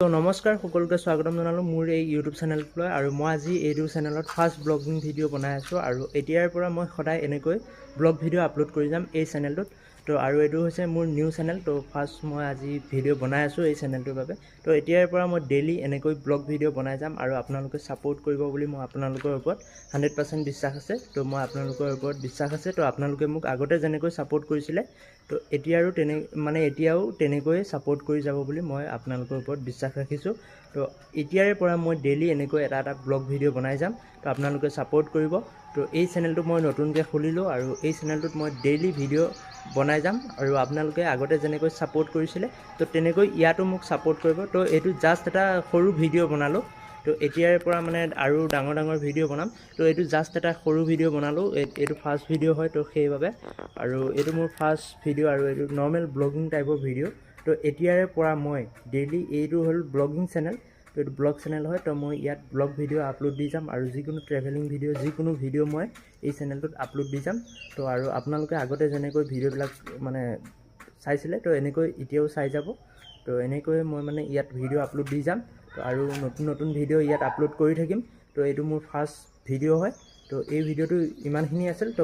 তো নমস্কাৰ, সকলোকে স্বাগতম জনালোঁ মোৰ এই ইউটিউব চেনেলটোলৈ। আৰু মই আজি এইটো চেনেলত ফাৰ্ষ্ট ব্লগিং ভিডিঅ' বনাই আছোঁ আৰু এতিয়াৰ পৰা মই সদায় এনেকৈ ব্লগ ভিডিঅ' আপলোড কৰি যাম এই চেনেলটোত। তো আৰু এইটো হৈছে মোৰ নিউ চেনেল। তো ফাৰ্ষ্ট মই আজি ভিডিঅ' বনাই আছোঁ এই চেনেলটোৰ বাবে। তো এতিয়াৰ পৰা মই ডেইলি এনেকৈ ব্লগ ভিডিঅ' বনাই যাম আৰু আপোনালোকে ছাপোৰ্ট কৰিব বুলি মই আপোনালোকৰ ওপৰত 100% বিশ্বাস আছে। তো মই আপোনালোকৰ ওপৰত বিশ্বাস আছে। তো আপোনালোকে মোক আগতে যেনেকৈ ছাপোৰ্ট কৰিছিলে, তো এতিয়া আৰু তেনে মানে এতিয়াও তেনেকৈয়ে ছাপোৰ্ট কৰি যাব বুলি মই আপোনালোকৰ ওপৰত বিশ্বাস ৰাখিছোঁ। তো এতিয়াৰে পৰা মই ডেইলি এনেকৈ এটা এটা ব্লগ ভিডিঅ' বনাই যাম। তো আপোনালোকে ছাপোৰ্ট কৰিব। তো এই চেনেলটো মই নতুনকৈ খুলিলোঁ আৰু এই চেনেলটোত মই ডেইলি ভিডিঅ' বনাই যাম আৰু আপোনালোকে আগতে যেনেকৈ ছাপোৰ্ট কৰিছিলে, তো তেনেকৈ ইয়াতো মোক ছাপোৰ্ট কৰিব। তো এইটো জাষ্ট এটা সৰু ভিডিঅ' বনালোঁ। তো এতিয়াৰে পৰা মানে আৰু ডাঙৰ ডাঙৰ ভিডিঅ' বনাম। তো এইটো জাষ্ট এটা সৰু ভিডিঅ' বনালোঁ, এইটো ফাৰ্ষ্ট ভিডিঅ' হয়। তো সেইবাবে আৰু এইটো মোৰ ফাৰ্ষ্ট ভিডিঅ' আৰু এইটো নৰ্মেল ব্লগিং টাইপৰ ভিডিঅ'। তো এতিয়াৰে পৰা মই ডেইলি, এইটো হ'ল ব্লগিং চেনেল, তো এইটো ব্লগ চেনেল হয়। তো মই ইয়াত ব্লগ ভিডিঅ' আপলোড দি যাম আৰু যিকোনো ট্ৰেভেলিং ভিডিঅ', যিকোনো ভিডিঅ' মই এই চেনেলটোত আপলোড দি যাম। তো আৰু আপোনালোকে আগতে যেনেকৈ ভিডিঅ'বিলাক মানে চাইছিলে, তো এনেকৈ এতিয়াও চাই যাব। তো এনেকৈ মই মানে ইয়াত ভিডিঅ' আপলোড দি যাম। তো আৰু নতুন নতুন ভিডিঅ' ইয়াত আপলোড কৰি থাকিম। তো এইটো মোৰ ফাৰ্ষ্ট ভিডিঅ' হয়। তো এই ভিডিঅ'টো ইমানখিনি আছিল। তো